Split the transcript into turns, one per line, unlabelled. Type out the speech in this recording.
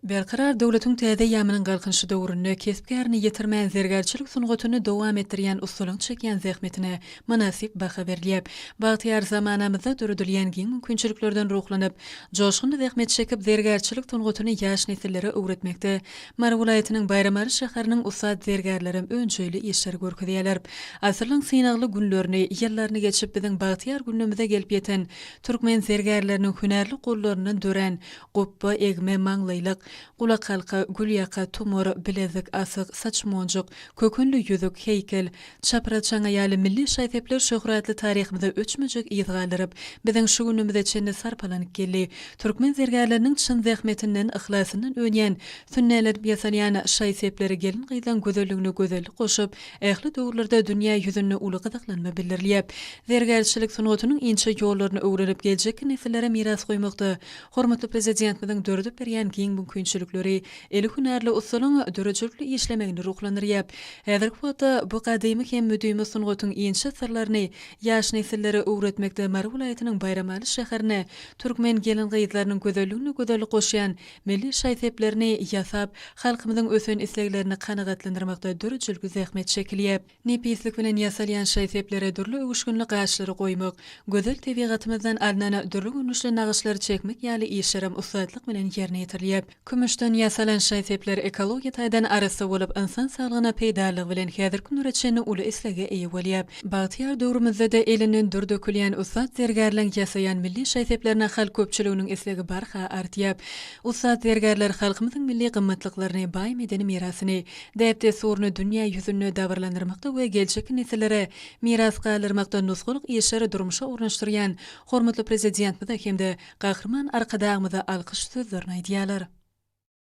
Berkarar döwletiň täze eýýamynyň Galkynyşy döwründe kesp-kärini ýitirmän zergärçilik sungatyny dowam etdirýän ussalaryň çekýän zähmetine mynasyp baha berilýär. Bagtyýar zamanamyzda döredilýän giň mümkinçiliklerden ruhlanyp, joşgunly zähmet çekip, zergärçilik sungatyny ýaş nesillere öwretmekde Mary welaýatynyň Baýramaly şäheriniň ussat zergärlerem önjeýli işleri görkezýärler. Asyrlaryň synagly günlerini, ýyllaryny geçip biziň bagtyýar günlerimize gelip ýeten türkmen zergärleriniň hünärli gollaryndan dörän Gupba, egme, maňlaýlyk, gulakhalka, gülýaka, tumar, bilezik, asyk, saç monjuk, kökenli ýüzük, heýkel, çapraz çaňa ýaly milli şaý-sepler şöhratly taryhymyza öçmejek yz galdyryp, biziň şu günümize çenli sarpalanyp geldi. Türkmen zergärleriniň çyn zähmetinden, yhlasyndan önýän, sünnälenip ýasalýan şaý-sepleri gelin-gyzlaň gözelligine gözellik goşup, ähli döwürlerde dünýä ýüzünde uly gyzyklanma bildirilýär. Zergärçilik sungatynyň inçe ýollaryny öwrenip, geljekki nesillere miras goýmakda Hormatly Prezidentimiziň döredip berýän giň mümkinçilikleri eli hünärli ussalaryň döredijilikli işlemegini ruhlandyrýar. Häzirki wagtda bu gadymy hem müdimi sungatyň inçe syrlaryny ýaş nesillere öwretmekde Mary welaýatynyň Baýramaly şäherinde türkmen gelin-gyzlarynyň gözelligine gözellik goşýan milli şaý-seplerini ýasap, halkymyzyň ösen isleglerini kanagatlandyrmakda döredijilikli zähmet çekilýär. Nepislik bilen ýasalýan şaý-seplere dürli öwüşginli gaşlary goýmak, gözel tebigatymyzdan alnan dürli görnüşli nagyşlary çekmek ýaly işlerem ussatlyk bilen ýerine ýetirilýär. Kümüşden ýasalan şaý-sepler ekologiýa taýdan arassa bolup, ynsan saglygyna peýdalylygy bilen häzirki günlere çenli uly islege eýe bolýar. Bagtyýar döwrümizde-de elinden dür dökülýän ussat zergärleň ýasaýan milli şaý-seplerine halk köpçüliginiň islegi barha artýar. Ussat zergärler halkymyzyň milli gymmatlyklaryny, baý medeni mirasyny, däp-dessuryny dünýä ýüzünde dabaralandyrmakda we geljekki nesillere miras galdyrmakda nusgalyk işleri durmuşa ornaşdyrýan hormatly Prezidentimize hem-de Gahryman Arkadagymyza alkyş sözlerini aýdýarlar.